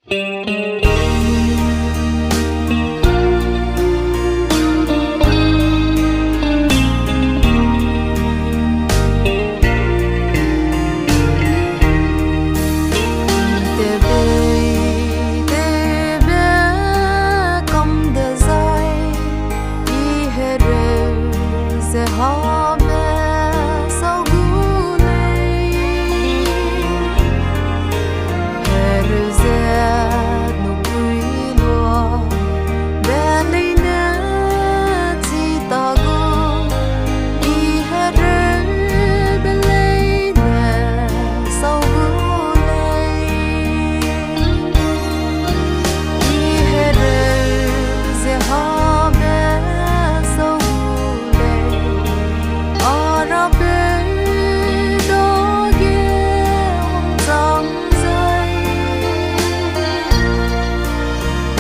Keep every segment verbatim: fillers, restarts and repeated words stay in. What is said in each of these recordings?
Tebe, tebe kam dezai, i hereu ze hame sau gu lei. Hereu ze nupui lua be leine chi ta gu, i hereu be leine sau gu lei. I hereu ze hame sau gu lei, a Rapeu dage wangchang zai.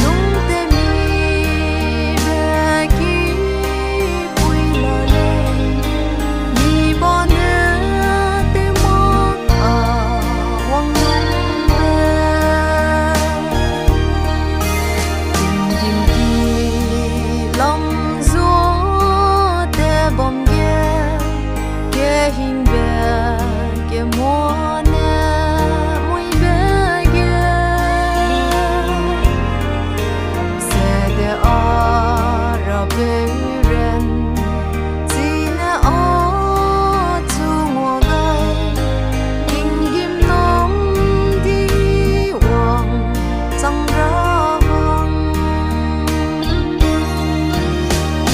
Lungtemi be kipui la lei, mi ba ne tew mak a wang lungbe. Tinggîm ki lam zua te bam ge, kehingbe kemua ne muibe ge, sede a Rapeu ren, chine a chu ngua gai, tinggîm nam di wang chang ra hang.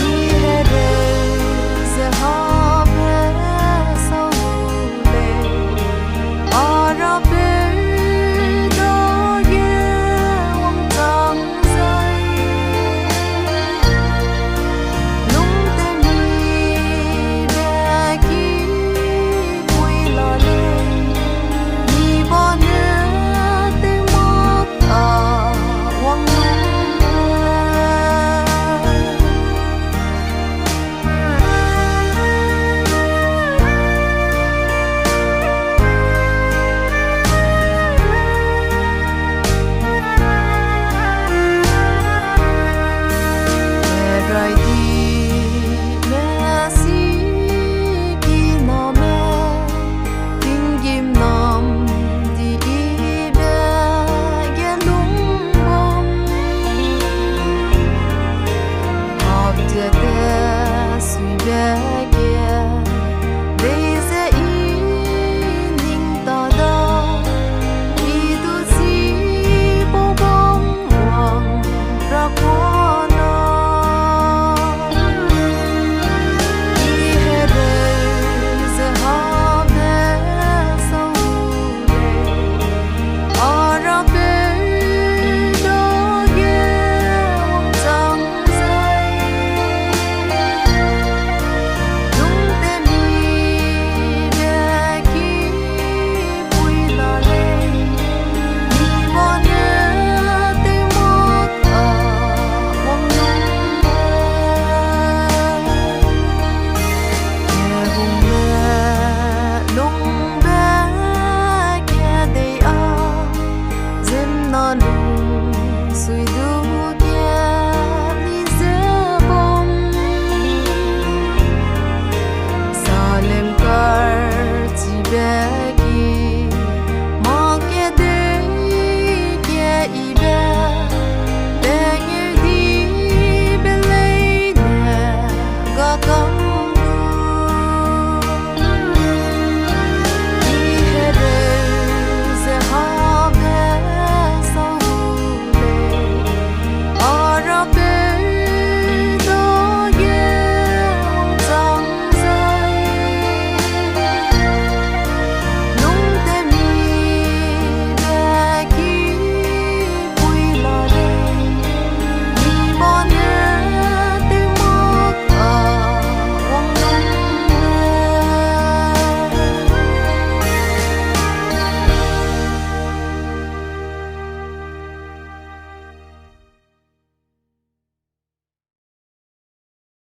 I hereu ze hame sau gu lei, a Rapeu dage wangchang zai. Lungtemi be kipui la lei, mi ba ne tew mak a wang lungbe. Herai di me si ki name, tinggîm nam di i be ge lung bam. Hap ze te sui be ge, dei ze i ning ta da, i du si pau bam wang ra kuâ na. I hereu ze hame sau gu lei, a Rapeu dage wangchang zai. Lungtemi be kipui la lei, mi ba ne tew mak a wang lungbe. Kehungbe lungbe kedei a, ziemmena lu